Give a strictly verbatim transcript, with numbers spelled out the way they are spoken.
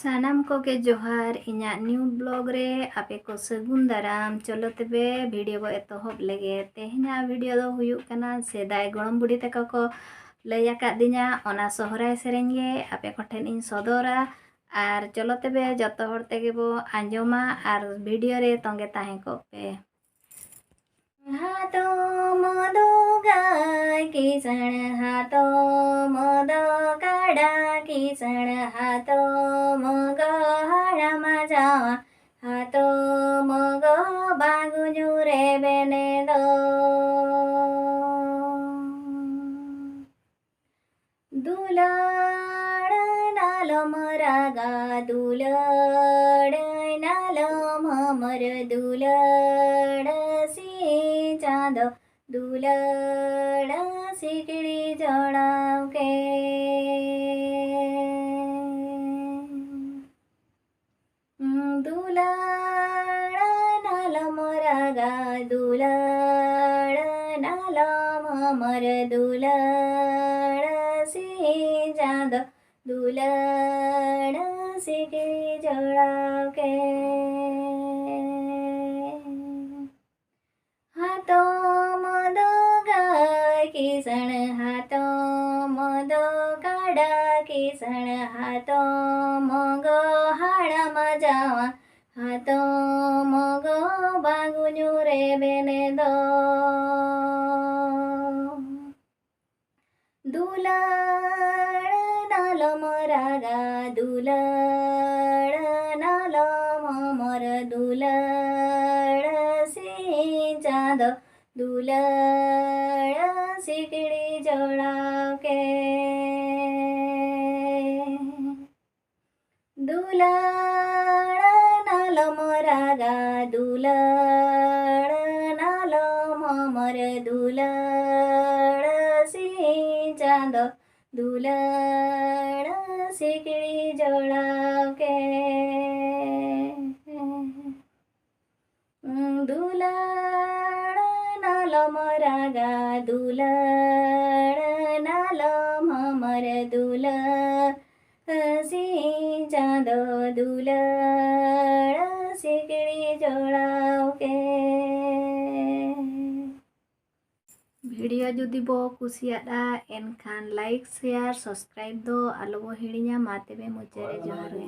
ᱥᱟᱱᱟᱢ ᱠᱚᱜᱮ ᱡᱚᱦᱟᱨ ᱤᱧᱟᱹᱜ new blog ᱨᱮ ᱟᱯᱮ ᱠᱚ ᱥᱟᱹᱜᱩᱱ ᱫᱟᱨᱟᱢ᱾ ᱪᱚᱞᱚ ᱛᱚᱵᱮ video ᱵᱚ ᱮᱛᱚᱦᱚᱵ ᱞᱮᱜᱮ᱾ ᱛᱮᱦᱮᱧᱟᱜ video ᱫᱚ ᱦᱩᱭᱩᱜ ᱠᱟᱱᱟ ᱥᱮᱫᱟᱭ ᱜᱚᱲᱚᱢ ᱵᱩᱰᱷᱤ ᱛᱟᱠᱚ ᱠᱚ ᱞᱟᱹᱭ ᱟᱠᱟᱫᱤᱧᱟ, ᱚᱱᱟ ᱥᱚᱦᱨᱟᱭ ᱥᱮᱨᱮᱧ ᱜᱮ ᱟᱯᱮ ᱠᱚᱴᱷᱮᱱ ᱤᱧ ᱥᱚᱫᱚᱨᱟ᱾ ᱟᱨ ᱪᱚᱞᱚ ᱛᱚᱵᱮ ᱡᱚᱛᱚ ᱦᱚᱲ ᱛᱮᱜᱮ ᱵᱚ ᱟᱸᱡᱚᱢᱟ ᱟᱨ video ᱨᱮ ᱛᱚᱸᱜᱮ ᱛᱟᱦᱮᱸ ᱠᱚᱜ ᱯᱮ᱾ ᱦᱟᱛᱚᱢ ᱫᱚ ᱜᱟᱹᱭ ᱠᱤᱥᱟᱹᱬ, ᱦᱟᱛᱚᱢ ᱫᱚ ᱠᱟᱰᱟ ᱠᱤᱥᱟᱹᱬ, ᱦᱟᱛᱚᱢ ᱜᱚ ᱦᱟᱲᱟᱢ ᱡᱟᱶᱟ, ᱦᱟᱛᱚᱢ ᱜᱚ ᱵᱟᱹᱜᱩ ᱧᱩᱨᱮ ᱵᱮᱱᱮ ᱫᱚ᱾ ᱫᱩᱞᱟᱹᱲ ᱱᱟᱞᱚᱢ ᱨᱟᱜᱟ, ᱫᱩᱞᱟᱹᱲ ᱱᱟᱞᱚᱢ ᱦᱚᱢᱚᱨ, ᱫᱩᱞᱟᱹᱲ ᱥᱤᱧ ᱪᱟᱸᱫᱚ, ᱫᱩᱞᱟᱹᱲ ᱥᱤᱠᱲᱤ ᱡᱚᱲᱟᱣ ᱠᱮ᱾ ᱫᱩᱞᱟᱹᱲ ᱱᱟᱞᱚᱢ ᱨᱟᱜᱟ, ᱫᱩᱞᱟᱹᱲ ᱱᱟᱞᱚᱢ ᱦᱚᱢᱚᱨ, ᱫᱩᱞᱟᱹᱲ ᱥᱤᱧ ᱪᱟᱸᱫᱚ, ᱫᱩᱞᱟᱹᱲ ᱥᱤᱠᱲᱤ ᱡᱚᱲᱟᱣ ᱠᱮ᱾ ᱦᱟᱛᱚᱢ ᱫᱚ ᱜᱟᱹᱭ ᱠᱤᱥᱟᱹᱬ, ᱦᱟᱛᱚᱢ ᱫᱚ ᱠᱟᱰᱟ ᱠᱤᱥᱟᱹᱬ, ᱦᱟᱛᱚᱢ ᱜᱚ ᱦᱟᱲᱟᱢ ᱡᱟᱶᱟ, ᱦᱟᱛᱚᱢ ᱜᱚ ᱵᱟᱹᱜᱩ ᱧᱩᱨᱮ ᱵᱮᱱᱮ ᱫᱚ᱾ ᱫᱩᱞᱟᱹᱲ ᱱᱟᱞᱚᱢ ᱨᱟᱜᱟ, ᱫᱩᱞᱟᱹᱲ ᱱᱟᱞᱚᱢ ᱦᱚᱢᱚᱨ, ᱫᱩᱞᱟᱹᱲ ᱥᱤᱧ ᱪᱟᱸᱫᱚ, ᱫᱩᱞᱟᱹᱲ ᱥᱤᱠᱲᱤ ᱡᱚᱲᱟᱣ ᱠᱮ᱾ ᱫᱩᱞᱟᱹᱲ ᱱᱟᱞᱚᱢ ᱨᱟᱜᱟ, ᱫᱩᱞᱟᱹᱲ ᱱᱟᱞᱚᱢ ᱦᱚᱢᱚᱨ, ᱫᱩᱞᱟᱹᱲ ᱥᱤᱧ ᱪᱟᱸᱫᱚ, ᱫᱩᱞᱟᱹᱲ ᱥᱤᱠᱲᱤ ᱡᱚᱲᱟᱣ ᱠᱮ᱾ ᱫᱩᱞᱟᱹᱲ ᱱᱟᱞᱚᱢ ᱨᱟᱜᱟ, ᱫᱩᱞᱟᱹᱲ ᱱᱟᱞᱚᱢ ᱦᱚᱢᱚᱨ, ᱫᱩᱞᱟᱹᱲ ᱥᱤᱧ ᱪᱟᱸᱫᱚ, ᱫᱩᱞᱟᱹᱲ ᱥᱤᱠᱲᱤ ᱡᱚᱲᱟᱣ ᱠᱮ᱾ ᱵᱷᱤᱰᱤᱭᱳ ᱡᱩᱫᱤ ᱵᱚ ᱠᱩᱥᱤᱭᱟᱫᱼᱟ, ᱮᱱᱠᱷᱟᱱ ᱞᱟᱭᱤᱠ, ᱥᱮᱭᱟᱨ, ᱥᱟᱵᱥᱠᱨᱟᱭᱤᱵ ᱫᱚ ᱟᱞᱚ ᱵᱚ ᱦᱤᱲᱤᱧᱟ᱾ ᱢᱟ ᱛᱚᱵᱮ ᱢᱩᱪᱟᱹᱫ ᱨᱮ ᱡᱚᱦᱟᱨ ᱜᱮ᱾